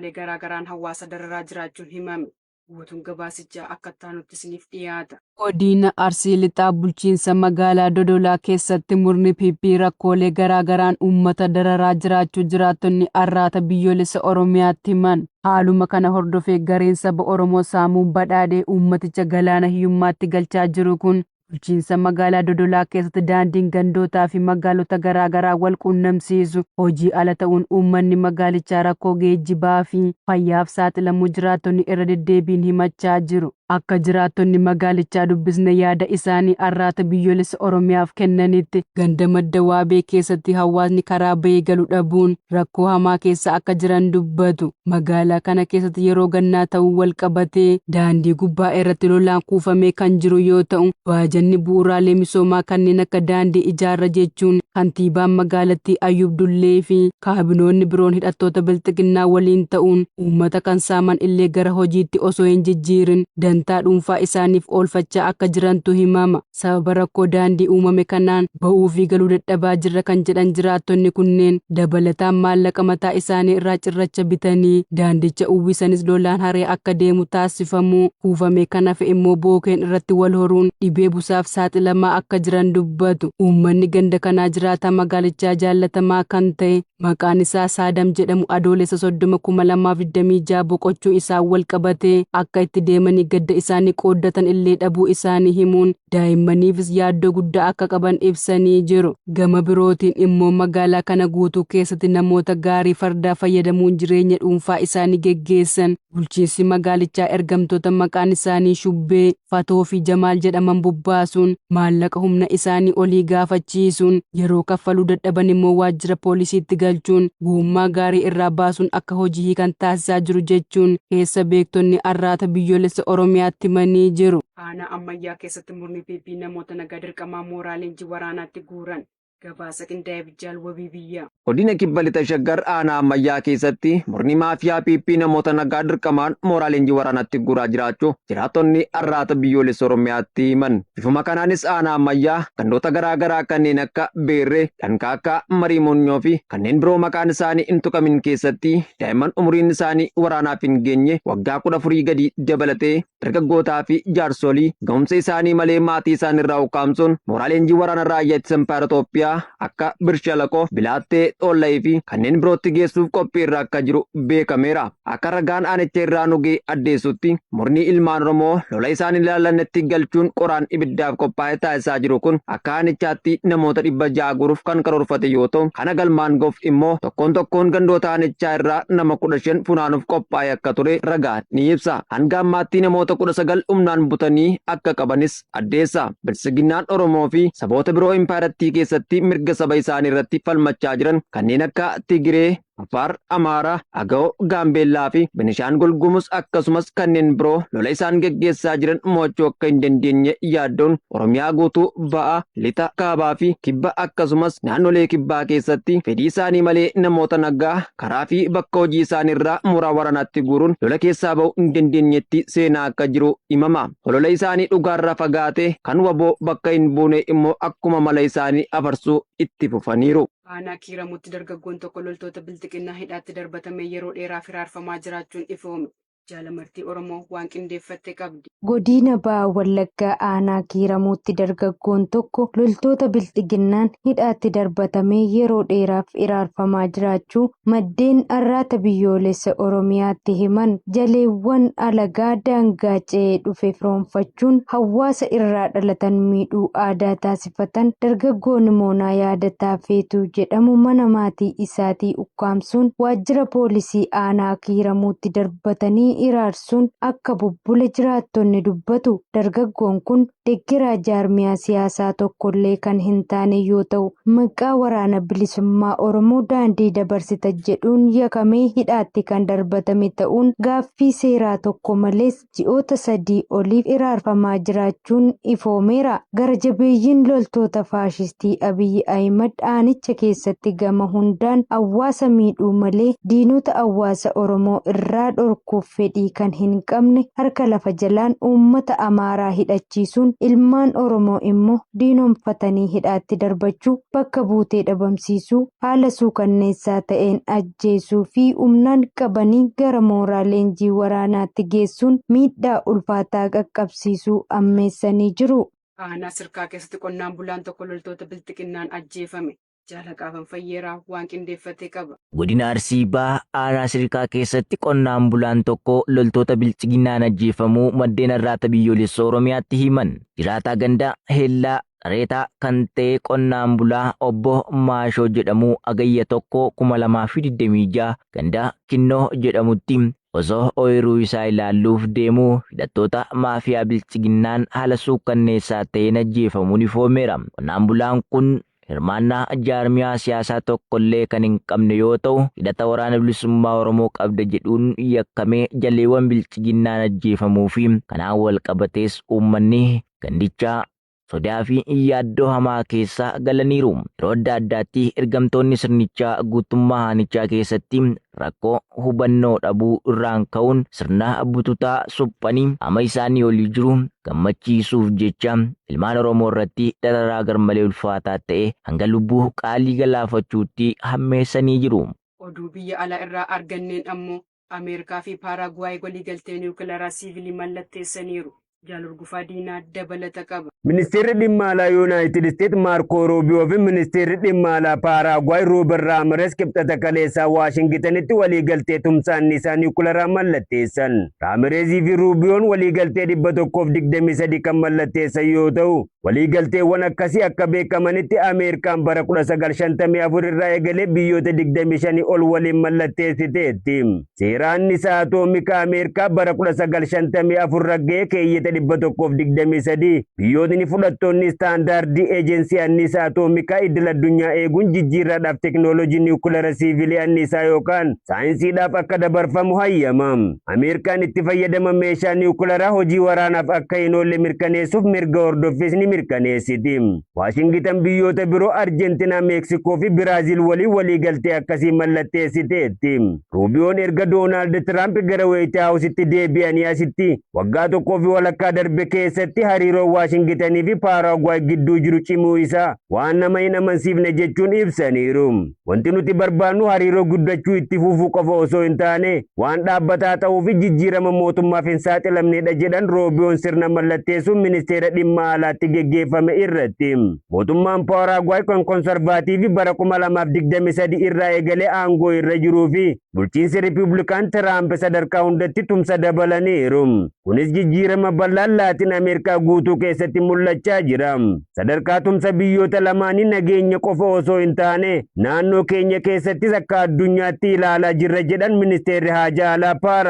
Garaa garaan hawaasa dararaa jiraachuun himame. Guutuun gabaasichaa akka itti isiniif dhiyaata. Godina Arsii Lixaa bulchiinsa magaalaa Dodolaa keessatti murni PP rakkoolee garaa garaan uummata dararaa jiraachuu jiraattonni Arraata Biyyoolessa Oromiyaatti himan. Haaluma kana hordofee gareen saba Oromoo saamuun badhaadhee uummaticha galaana hiyyummaatti galchaa jiru kun bulchiinsa magaalaa Dodolaa keessatti daandiin gandootaa fi magaalota garaa garaa wal quunnamsiisu hojii ala ta'uun uummanni magaalichaa rakkoo geejjibaa fi fayyaaf saaxilamuu jiraattonni irra deddeebiin himachaa jiru. Akka jiraattonni magaalichaa dubbisne yaada isaanii Arraata Biyyoolessa Oromiyaaf kennanitti, ganda Madda Waabee keessatti hawaasni karaa bahee galu dhabuun rakkoo hamaa keessa akka jiran dubbatu. Magaalaa kana keessatti yeroo gannaa ta'uu wal qabatee daandii gubbaa irratti lolaan kuufamee kan jiru yoo ta'u, baajanni bu'uuraalee misoomaa kanneen akka daandii ijaarra jechuun kantiibaan magaalattii Ayyub Dullee fi kaabinoonni biroon hidhattoota Bilxiginnaa waliin ta'uun uummata kan saaman illee gara hojiitti osoo hin jijjiirin dantaa dhuunfaa isaaniif oolfachaa akka jirantu himama. Sababa rakkoo daandii uumame kanaan ba'uu fi galuu dadhabaa jirra kan jedhan jiraattonni kunneen, dabalataan maallaqa mataa isaanii irraa cirracha bitanii daandicha uwwisanis lolaan haree akka deemu taasifamuu, kuufame kan hafe immoo bookeen irratti wal horuun dhibee busaaf saaxilamaa akka jiran dubbatu. Uummanni ganda kanaa jiraataa magaalichaa jaallatamaa kan ta'e maqaan isaa Saadam jedhamu Adoolessa 30, 2026 boqochuu isaa wal qabatee akka itti deemanii gadda isaanii qooddatan illee dhabuu isaanii himuun daa'immaniifis yaaddoo guddaa akka qaban ibsanii jiru. Gama birootiin immoo magaalaa kana guutuu keessatti namoota gaarii fardaa fayyadamuun jireenya dhuunfaa isaanii geggeessan bulchiinsi magaalichaa ergamtoota maqaan isaanii Shubbee, Fatoo fi Jamaal jedhaman bobbaasuun maallaqa humna isaanii olii gaafachiisuun yeroo kaffaluu dadhaban immoo waajjira poolisiitti galchuun gummaa gaarii irraa baasuun akka hojii hiikan taasisaa jiru jechuun keessa beektonni Arraata Biyyoolessa Oromiyaatti himanii jiru. Aanaa Ammayyaa keessatti murni PP namoota nagaa dirqamaa mooraa leenjii waraanaatti guuran. Gabaasa qindaa'e Bijjaal Wabii Biyyaa. Godina Kibba Lixa Shaggar aanaa Ammayyaa keessatti murni maafiyaa PP namoota nagaa dirqamaan mooraa leenjii waraanaatti guuraa jiraachuu jiraattonni Arraata Biyyoolessa Oromiyaatti himan. Bifuma kanaanis aanaa Ammayyaa gandoota garaa garaa kanneen akka Beerree, Dhankaakkaa, Marii Munyoo fi kanneen biroo maqaan isaanii hin tuqamin keessatti daa'imman umuriin isaanii waraanaaf hin geenye waggaa 14 gadi dabalatee dargaggootaa fi jaarsolii ga'umsa isaanii malee maatii isaanii irraa ukkaamsuun mooraa leenjii waraana raayyaa ittisa impaayera Itoophiyaa akka Birshalaqoo, Bilaattee, Xoolla'ii fi kanneen birootti geessuuf qophii irra akka jiru beekameera. Akka ragaan aanicha irraa nu ga'e addeessutti, murni ilmaan Oromoo lola isaan ilaallannetti galchuun qoraan ibiddaaf qophaa'ee taasisaa jiru kun akka aanichaatti namoota 600 guuruuf kan karoorfate yoo ta'u, kana galmaan ga'uuf immoo tokkoon tokkoon gandoota aanichaa irraa nama 15 funaanuuf qophaa'ee akka ture ragaan ni ibsa. Hanga ammaatti namoota 19 humnaan butanii akka qabanis addeessa. Biltsiginnaan Oromoo fi saboota biroo impaayirattii keessatti mirga saba isaanii irratti falmachaa jiran kanneen akka Tigiree, Afaar, Amaaraa, Aga'oo, Gaambeellaa fi Benishaangul Gumuz akkasumas kanneen biroo lola isaan geggeessaa jiran mo'achuu akka hin dandeenye yaaddoon Oromiyaa guutuu ba'a, lixa, kaabaa fi kibba akkasumas naannolee kibbaa keessatti fedhii isaanii malee namoota nagaa karaa fi bakka hojii isaanii irraa mooraa waraanaatti guuruun lola keessaa ba'uu hin dandeenyetti seenaa akka jiru himama. Holola isaanii dhugaarraa fagaate kan waboo bakka hin buune immoo akkuma mala isaanii afarsuu itti fufaniiru. Aanaa Kiiramuutti dargaggoon tokko loltoota Bilxiginnaa hidhaatti darbatamee yeroo dheeraaf hiraarfamaa jiraachuun ifoome. Jaalamartii Oromoo waan qindeeffatte qabdi. Godina Baha Wallaggaa aanaa Kiiramuutti dargaggoon tokko loltoota Bilxiginnaan hidhaatti darbatamee yeroo dheeraaf hiraarfamaa jiraachuu maddeen Arraata Biyyoolessa Oromiyaatti himan. Jaleewwan alagaa daangaa ce'ee dhufe firoonfachuun hawaasa irraa dhalatan miidhuu aadaa taasifatan dargaggoo Nimoonaa Yaadataa Feetuu jedhamu mana maatii isaatii ukkaamsuun waajjira poolisii aanaa Kiiramuutti darbatanii hiraarsuun akka bubbule jiraattonni dubbatu. Dargaggoon kun deeggaraa jaarmiyaa siyaasaa tokkollee kan hin taane yoo ta'u, maqaa waraana bilisummaa Oromoo daandii dabarsita jedhuun yakamee hidhaatti kan darbatame ta'uun gaaffii seeraa tokko malees ji'oota 3 oliif hiraarfamaa jiraachuun ifoomeera. Gara jabeeyyiin loltoota faashistii Abiyyi Ahimad aanicha keessatti gama hundaan hawaasa miidhuu malee diinota hawaasa Oromoo irraa dhorkuuf fedhii kan hin qabne harka lafa jalaan uummata Amaaraa hidhachiisuun Ilmaan Oromoo immoo diinomfatanii hidhaatti darbachuu, bakka buutee dhabamsiisuu, haala suukanneessaa ta'een ajjeesuu fi humnaan qabanii gara mooraa leenjii waraanaatti geessuun miidhaa ulfaataa qaqqabsiisuu ammeessanii jiru. Aanaa Sirkaa keessatti qonnaan bulaan tokko loltoota Bilxiginnaan ajjeefame. Jaalaqaaban Fayyeeraa waan qindeeffate qaba. Godina Arsii Bahaa Aanaa Sirkaa keessatti qonnaan bulaan tokko loltoota Bilxiginnaan ajjeefamuu maddeen Arraata Biyyoolessa Oromiyaatti himan. Jiraataa ganda Heellaa Reetaa kan ta'e qonnaan bulaa obbo Maashoo jedhamu Hagayya 1, 2026 ganda Kinnoo jedhamutti osoo ooyiruu isaa ilaalluuf deemuu hidhattoota maafiyaa Bilxiginnaan haala suukkanneessaa ta'een ajjeefamuun ifoomeera. Qonnaan bulaan kun hirmaannaa jaarmiyaa siyaasaa tokkollee kan hin qabne yoo ta'u, hidhata Waraana Bilisummaa Oromoo qabda jedhuun yakkamee jaleewwan Bilxiginnaan ajjeefamuu fi kanaan wal qabatees uummanni gandichaa sodaa fi yaaddoo hamaa keessa galaniiru. Yeroo adda addaatti ergamtoonni sirnichaa guutummaa aanichaa keessatti rakkoo hubannoo dhabuu irraan ka'uun sirna bututaa suphanii qaama isaanii olii jiru gammachiisuuf jecha ilmaan Oromoo irratti dararaa garmalee ulfaataa ta'e hanga lubbuu qaalii galaafachuutti hammeessanii jiru. Oduu biyya alaa irraa arganneen ammoo Ameerikaa fi Paaraaguwaay waliigaltee niwukilaraa siivilii mallatteessaniiru. Jaal Hurgufaa Diinaa dabalata qaba. Ministeerri Dhimma Alaa Yuunaayitid Isteet Maarkoo Ruubiyoo fi Ministeerri Dhimma Alaa Paaraaguwaay Ruuben Raamireez Kibxata kaleessaa Waashingitanitti waliigaltee tumsa anniisaa niwukularaa mallatteessan. Raamireezii fi Ruubiyoon waliigaltee 123 kan mallatteessan yoo ta'u, waliigalteewwan akkasii akka beekamanitti Ameerikaan bara 1954 irraa eegalee biyyoota 25 ol waliin mallatteessiteetti. Seera annisaa atoomikaa Ameerikaa bara 1954 ragga'e keeyyata 123 biyyootni fudhattoonni istaandaardii eejensii anniisaa atoomikaa idil addunyaa eeguun jijjiirraadhaaf teknooloojii niwukilara siivilii anniisaa yookaan saayinsiidhaaf akka dabarfamu hayyama. Ameerikaan itti fayyadama meeshaa niwukilaraa hojii waraanaaf akka hin oolle mirkaneessuuf mirga hordoffiis ni mirkaneessiti. Waashingitan biyyoota biroo Arjentinaa, Meeksikoo fi Biraaziil waliin waliigaltee akkasii mallatteessiteetti. Ruubiyoon erga Doonaald Tiraamp gara Weeyit Haawusitti deebi'anii asitti waggaa tokkoo fi walakkaa darbe keessatti hariiroon Waashingitanii fi Paaraaguwaay gidduu jiru cimuu isaa waan nama hin amansiifne jechuun ibsaniiru. Wanti nuti barbaannu hariiroo guddachuu itti fufuu qofa osoo hin taane waan dhaabbataa ta'uu fi jijjiirama mootummaaf hin saaxilamnedha jedhan Roobiyoon sirna mallatteessuun ministeera dhimma alaatti geggeeffame irratti. Mootummaan Paaraaguwaay kan konsarvaatiivii bara 2023 irraa eegalee aangoo irra jiruu fi bulchiinsi Riippublikaan Tiraamp sadarkaa hundatti tumsa dabalaniiru. Kunis jijjiirama bal'aan Laatin Ameerikaa guutuu keessatti mul'achaa jira. Sadarkaa tumsa biyyoota lamaanii nageenya qofa osoo hin taane naannoo keenya keessattis akka addunyaatti ilaalaa jirra jedhan ministeerri haajaa alaa Paara.